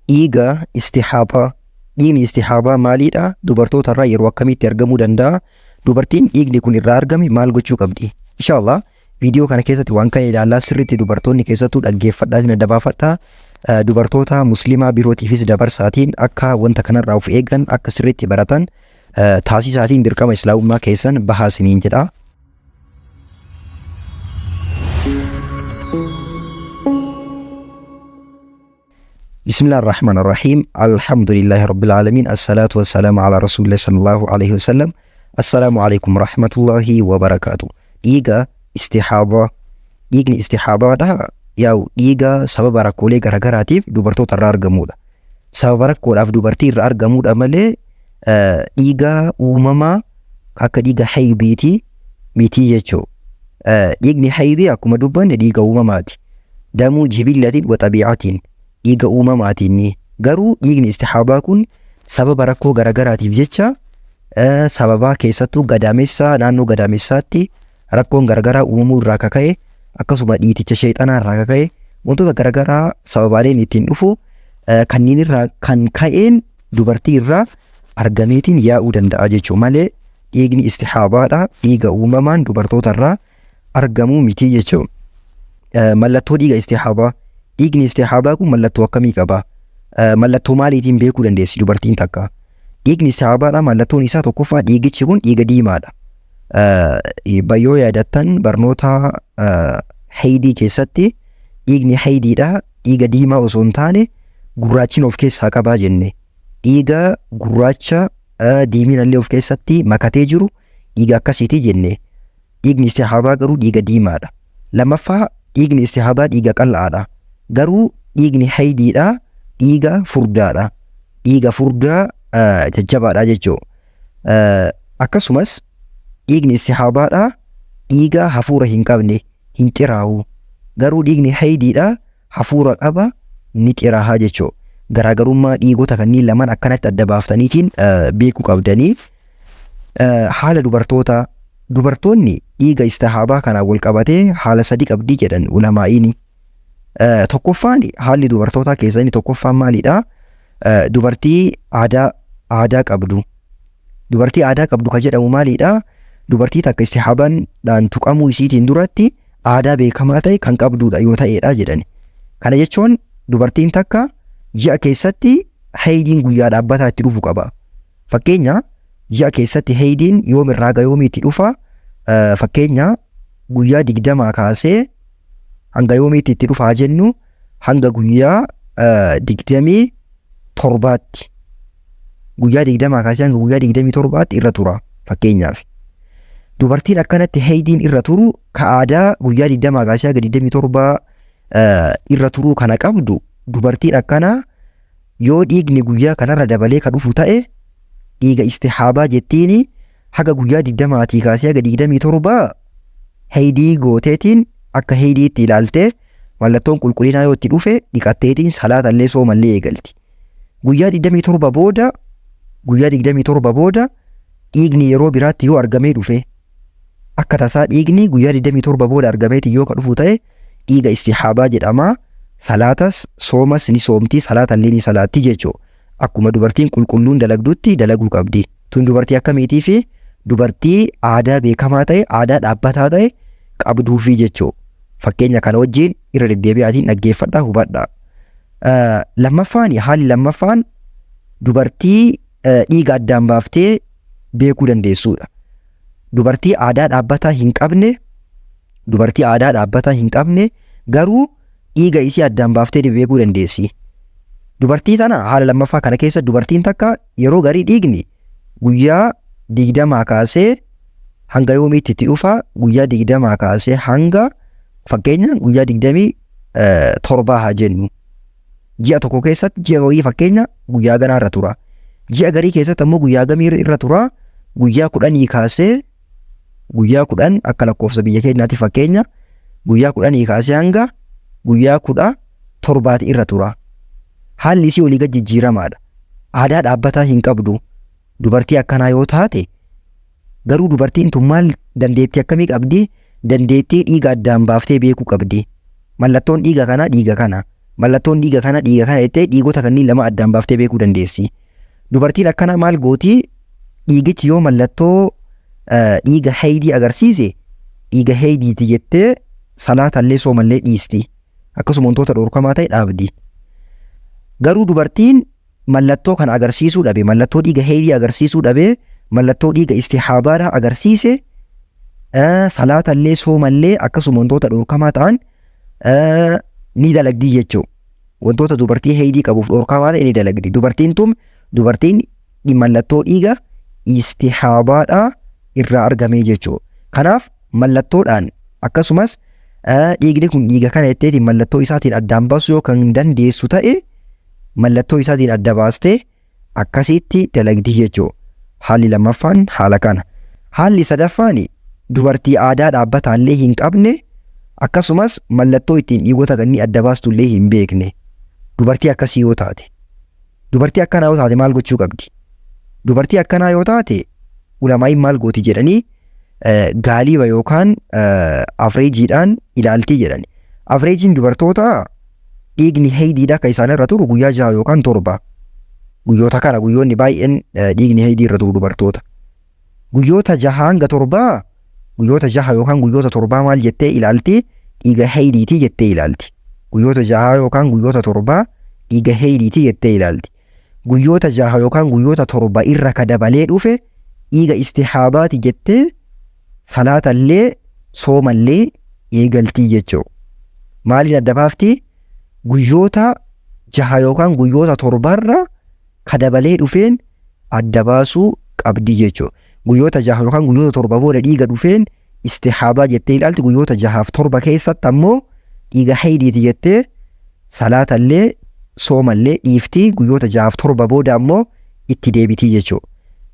Dhiiga istihaadaa. Dhiigni istihaadaa maaliidha? Dubartoota irraa yeroo akkamiitti argamuu danda'a? Dubartiin dhiigni kun irraa argame maal gochuu qabdi? Inshallah viidiyoo kana keessatti waan kana ilaallaa sirriitti dubartoonni keessattuu dhaggeeffadhaatiin adda baafadhaa. Dubartoota musliimaa birootiifis dabarsaatiin akka wanta kanarraa of eegan akka sirriitti baratan taasisaatiin dirqama islaamummaa keessan bahaa isiniin jedha. Bismillah ar-Rahman ar-Rahim. Alhamdulillahi Rabbil Alamin. Assalatu wassalamu ala Rasulillah sallallahu alaihi wasallam. Assalaamu alaikum warahmatullahi wabarakatuh. Dhiiga istihaadaa. Dhiigni istihaadaadha. Yaa'u dhiiga sababa rakkoolee garaagaraatiif dubartoota irraa argamudha. Sababa rakkoodhaaf dubartii irraa argamudha malee dhiiga uumamaa akka dhiiga haydiitii mitii jechuudha. Dhiigni haydii akkuma dubbanne dhiiga uumamaati. Damuu jibillatiin wa xabii'atiin dhiiga uumamaatiin. Garuu dhiigni istihaadaa kun sababa rakkoo garagaraatiif jecha sababaa keessattuu gadaamessaa naannoo gadaamessaatti rakkoon garagaraa uumamuu irraa kaka'e akkasuma dhiiticha sheexanaa irraa kaka'e wantoota garagaraa sababaaleen ittiin dhufu kanneen irraa kan ka'een dubartii irraa argameetiin yaa'uu danda'a jechuudha malee dhiigni istihaadaadha dhiiga uumamaan dubartoota irraa argamuu miti jechuudha. Mallattoo dhiiga istihaadaa. Dhiigni istihaadaa kun mallattoo akkamii qaba? Mallattoo maaliitiin beekuu dandeessi dubartiin takka? Dhiigni istihaadaadha mallattoon isaa tokkoffaa dhiigichi kun dhiiga diimaadha. Yoo yaadattan barnoota haydii keessatti dhiigni haydiidha dhiiga diimaa osoo hin taane gurraachina of keessaa qabaa jenne. Dhiiga gurraacha diiminallee of keessatti makatee jiru dhiiga akkasiiti jenne. Dhiigni istihaadaa garuu dhiiga diimaadha. Lammaffaa dhiigni istihaadaa dhiiga qal'aadha. Garuu dhiigni haydiidha dhiiga furdaadha. Dhiiga furdaa jajjabaadha jechuudha. Akkasumas dhiigni istihaadaadha dhiiga hafuura hin qabne hin xiraawu. Garuu dhiigni haydiidha hafuura qaba ni xiraaha jechuudha. Garaagarummaa dhiigota kanneen lamaan akkanatti adda baaftaniitiin beekuu qabdanii. Haala dubartootaa dubartoonni dhiiga istihaadaa kanaan wal qabatee haala sadi qabdii jedhan ulamaa'iini. Tokkoffaan haalli dubartootaa keessaa inni tokkoffaan maalidha? Dubartii aadaa qabdu. Dubartii aadaa qabdu kan jedhamu maalidha? Dubartii takka istihaadaadhaan tuqamuu isiitiin duratti aadaa beekamaa ta'e kan qabdudha yoo ta'edha jedhani. Kana jechuun dubartiin takka ji'a keessatti haydiin guyyaa dhaabbataa itti dhufu qaba. Fakkeenya ji'a keessatti haydiin yoom irraa haga yoomiitti dhufa? Fakkeenya guyyaa 20 kaasee hanga yoomiitti itti dhufaa jennu hanga guyyaa 27tti. Guyyaa 20 kaasee hanga guyyaa 27tti irra tura fakkeenyaaf. Dubartiin akkanatti haydiin irra turu ka aadaa guyyaa 20 kaasee hanga 27 irra turuu kana qabdu dubartiin akkanaa yoo dhiigni guyyaa kanarra dabalee ka dhufu ta'e dhiiga istihaadaa jettiini haga guyyaa 20 kaasee haga 27 haydii gooteetiin akka haydiitti ilaaltee mallattoon qulqullinaa yoo itti dhufe dhiqatteetiin salaatallee soomallee eegalti. Guyyaa 27 booda guyyaa 27 booda dhiigni yeroo biraatti yoo argamee dhufe akka tasaa dhiigni guyyaa 27 booda argameetiin yoo ka dhufu ta'e dhiiga istihaadaa jedhama. Salaatas soomas ni soomti salaatallee ni salaatti jechuudha. Akkuma dubartiin qulqulluun dalagdutti dalaguu qabdi. Tun dubartii akkamiitii fi dubartii aadaa beekamaa ta'e aadaa dhaabbataa ta'e qabduufi jechuudha. Fakkeenya kana wajjin irra deddeebi'aatiin dhaggeeffadhaa hubadhaa. Lammaffaan haalli lammaffaan dubartii dhiiga addaan baaftee beekuu dandeessuudha. Dubartii aadaa dhaabbataa hin qabne dubartii aadaa dhaabbataa hin qabne garuu dhiiga isii addaan baaftee beekuu dandeessi. Dubartii tana haala lammaffaa kana keessa dubartiin takka yeroo garii dhiigni guyyaa 20 kaasee hanga yoomiitti itti dhufa guyyaa 20 kaasee hanga fakkeenya guyyaa 27 haa jennu. Ji'a tokko keessatti ji'a wayii fakkeenya guyyaa ganaa irra tura. Ji'a garii keessatti ammoo guyyaa gamii irra tura guyyaa 10 kaasee guyyaa 10 akka lakkoofsa biyya keenyaatti fakkeenya guyyaa 10 kaasee hanga guyyaa 17 irra tura. Haalli isii olii gad jijjiiramaadha. Aadaa dhaabbataa hin qabdu. Dubartii akkanaa yoo taate garuu dubartiin tun maal dandeettii akkamii qabdi? Dandeettii dhiiga addaan baaftee beekuu qabdi. Mallattoon dhiiga kanaa dhiiga kana. Mallattoon dhiiga kana dhiiga kana jettee dhiigota kanneen lama addaan baaftee beekuu dandeessi. Dubartiin akkanaa maal gooti? Dhiigichi yoo mallattoo dhiiga haydii agarsiise, dhiiga haydiiti jettee salaatallee soomallee dhiisti. Akkasuma wantoota dhorkamaa ta'e dhaabdi. Garuu dubartiin mallattoo kana agarsiisuu dhabe, mallattoo dhiiga haydii agarsiisuu dhabe, mallattoo dhiiga istihaabaadhaa agarsiise, salaatallee soomallee akkasuma wantoota dhorkamaa ta'an ni dalagdi jechuudha. Wantoota dubartii haydii qabuuf dhorkamaa ta'e ni dalagdi. Dubartiin tun dubartiin mallattoo dhiiga istihaabaadhaa irraa argame jechuudha. Kanaaf mallattoodhaan akkasumas dhiigni kun dhiiga kana jetteetiin mallattoo isaatiin addaan baasuu yoo kan dandeessu ta'e, mallattoo isaatiin adda baastee akkasitti dalagdi jechuudha. Haalli lammaffaan haala kana. Haalli sadaffaan dubartii aadaa dhaabbataallee hin qabne, akkasumas mallattoo ittiin dhiigota kanneen adda baastullee hin beekne. Dubartii akkasii yoo taate, dubartii akkanaa yoo taate maal gochuu qabdi? Dubartii akkanaa yoo taate ulamaa'iin maal gooti jedhanii, gaaliiba yookaan averageiidhaan ilaaltii jedhani. Averageiin dubartoota dhiigni haydiidha akka isaan irra turu guyyaa 6 yookaan 7. Guyyoota kana guyyoonni baay'een dhiigni haydii irra turu dubartoota. Guyyoota 6 hanga 7, guyyoota 6 yookaan guyyoota 7 maal jettee ilaalti? Dhiiga haydiitii jettee ilaalti. Guyyoota 6 yookaan guyyoota 7 dhiiga haydiitii jettee ilaalti. Guyyoota 6 yookaan guyyoota 7 irra ka dabalee dhufe dhiiga istihaabaati jettee salaatallee soomallee eegaltii jechuudha. Maaliin adda baafti? Guyyoota 6 yookaan guyyoota 7rra ka dabalee dhufeen adda baasuu qabdi jechuudha. Guyyoota 6 yookaan guyyoota 7 booda dhiiga dhufeen istihaabaa jettee ilaalti. Guyyoota 6f 7 keessatti ammoo dhiiga haydiiti jettee salaatallee soomallee dhiifti. Guyyoota 6f 7 booda ammoo itti deebitii jechuudha.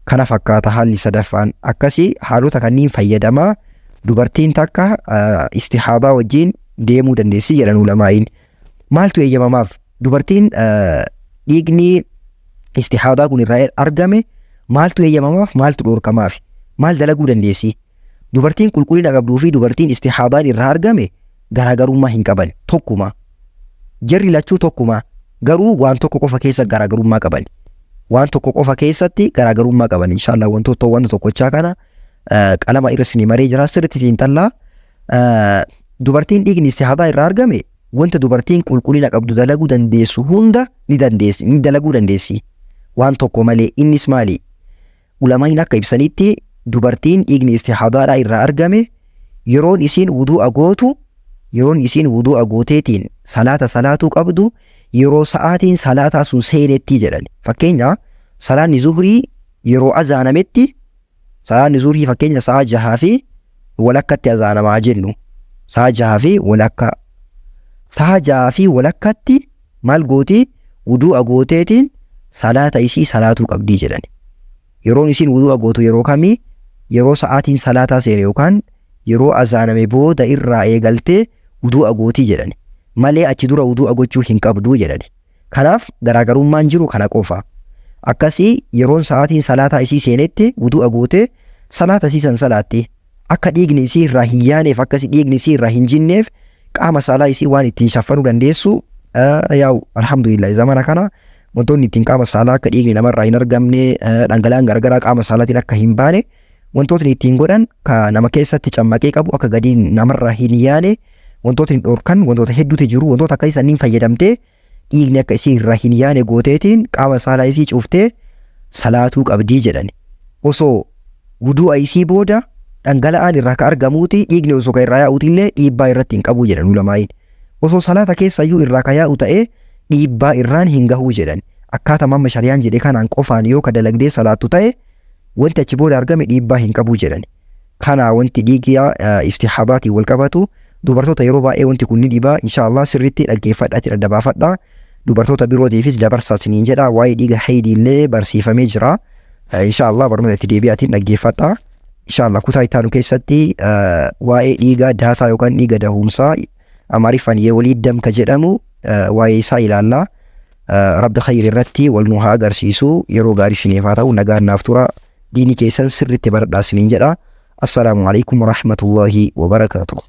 Kana fakkaata haalli sadaffaan. Akkasii haalota kanneen fayyadamaa dubartiin takka istihaabaa wajjin deemuu dandeessi jedhan ulamaa'iin. Maaltu eeyyamamaaf? Dubartiin dhiigni istihaadaa kun irraa argame maaltu eeyyamamaaf, maaltu dhorkamaaf? Maal dalaguu dandeessi? Dubartiin qulqullina qabduu fi dubartiin istihaadaan irraa argame garaagarummaa hin qaban, tokkuma. Jarri lachuu tokkuma, garuu waan tokko qofa keessa garaagarummaa qaban. Waan tokko qofa keessatti garaagarummaa qaban. Inshaallah wantoota wanta tokkochaa kana qalama irra isinii maree jira, sirriitti xiinxallaa. Dubartiin dhiigni istihaadaa irraa argame wanta dubartiin qulqullina qabdu dalaguu dandeessu hunda ni dandeessi, ni dalaguu dandeessi. Waan tokko malee. Innis maali? Ulamaa'iin akka ibsanitti, dubartiin dhiigni istihaadaadhaa irraa argame yeroon isiin wuduu'a gootu, yeroon isiin wuduu'a gooteetiin salaata salaatuu qabdu, yeroo sa'aatiin salaataa sun seenetti jedhan. Fakkeenya, salaanni zuhrii yeroo azaanametti, salaanni zuhrii fakkeenya sa'a 6:30tti azaanamaa jennu. Sa'a 6:30. Sa'a 6:30tti maal gooti? Wuduu'a gooteetiin salaata isii salaatuu qabdii jedhan. Yeroon isiin wuduu'a gootu yeroo kamii? Yeroo sa'aatiin salaataa seene yookaan yeroo azaaname booda irraa eegaltee wuduu'a gootii jedhan. Malee achi dura wuduu'a gochuu hin qabduu jedhan. Kanaaf garaagarummaan jiru kana qofa. Akkasii yeroon sa'aatiin salaataa isii seenetti wuduu'a gootee salaata isii san salaatti. Akka dhiigni isii irraa hin yaaneef, akkasii dhiigni isii irraa hin jinneef, qaama saalaa isii waan ittiin shaffanuu dandeessu, yaa'u alhamdulillah zamana kana wantoonni ittiin qaama saalaa akka dhiigni namarraa hin argamne, dhangala'aan garagaraa qaama saalaatiin akka hin baane wantootni ittiin godhan, ka nama keessatti cammaqee qabu akka gadi namarraa hin yaane wantootni dhorkan wantoota hedduutu jiru. Wantoota akkasii sanniin fayyadamtee dhiigni akka isii irraa hin yaane gooteetiin qaama saalaa isii cuftee salaatuu qabdii jedhan. Osoo wuduu'a isii booda dhangala'aan irraa ka argamuuti, dhiigni osoo ka irraa yaa'uuti illee dhiibbaa irratti hin qabu jedhan ulamaa'iin. Osoo salaata keessayyuu irraa ka yaa'u ta'ee dhiibbaa irraan hin gahuu jedhan. Akkaataa amma shariyaan jedhe kanaan qofaan yoo ka dalagdee salaattu ta'e, wanti achi booda argame dhiibbaa hin qabu jedhan. Kana wanti dhiiga istihaadaatiin wal qabatu. Dubartoota yeroo baay'ee wanti kun ni dhibaa. Inshaallah sirriitti dhaggeeffadhaatiin adda baafadha. Dubartoota birootiifis dabarsaa isiniin jedha. Waa'ee dhiiga haydii illee barsiifamee jira. Inshaallah barnoota itti deebi'aatiin dhaggeeffadha. Inshaallah kutaa itti aanu keessatti waa'ee dhiiga daataa yookaan dhiiga dahumsaa, Amaariffaan የወሊድ ደም ka jedhamu, waa'ee isaa ilaalla. Rabbi khayri irratti wal nu haa agarsiisu. Yeroo gaarii isiniif haa ta'u. Nagaan naaf tura. Diinii keessan sirriitti baradhaa isiniin jedha. Assalaamu alaikum warahmatullaahi wabarakaatuh.